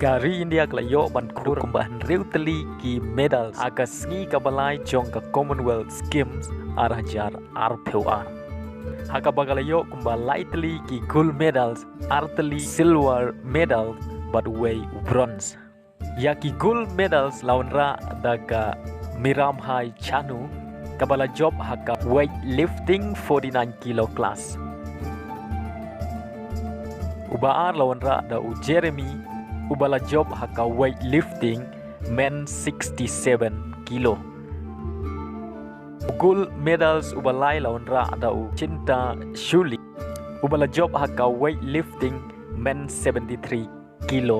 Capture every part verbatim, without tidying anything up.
Ka ri India ka la ïoh ban khur kumba hynriew tylli ki medals ha ka sngi kaba lai jong ka Commonwealth Games ar hajar arphew ar. Ha kaba ka la ïoh kumba lai tylli ki gold medals, ar tylli silver medal bad wei u bronze. Ïa ki gold medals la wanrah da ka Miramhai Chanu kaba la jop ha ka weightlifting forty-nine kilo class. Uba ar la wanrah da u Jeremy uba la jop ha ka weightlifting men sixty-seven kilo. U gold medals uba lai la wanrah da u Chinta Shuli uba la jop ha ka weightlifting men seventy-three kilo.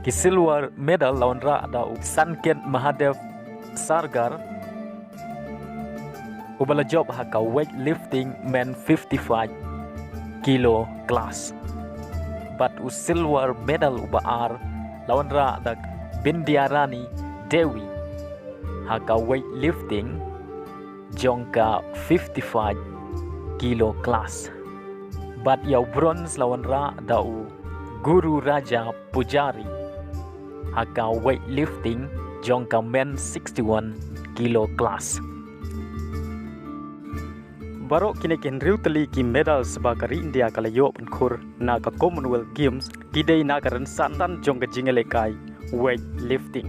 Ki silver medal la wanrah da u Sanket Mahadev Sargar uba la jop ha ka weightlifting men fifty-five kilo class. Bad u silver medal uba ar la wanrah da Bindyarani Devi ha ka weightlifting jong ka fifty-five kilo class. Bad ïa u bronze la wanrah da u Guru Raja Pujari ha ka weightlifting jong ka men sixty-one kilo class. Baroh kine ki hynriew tylli ki medals ba ka ri India ka la ïoh ban khur na ka Commonwealth Games ki dei na ka rynsan jong ka jingïalehkai weightlifting.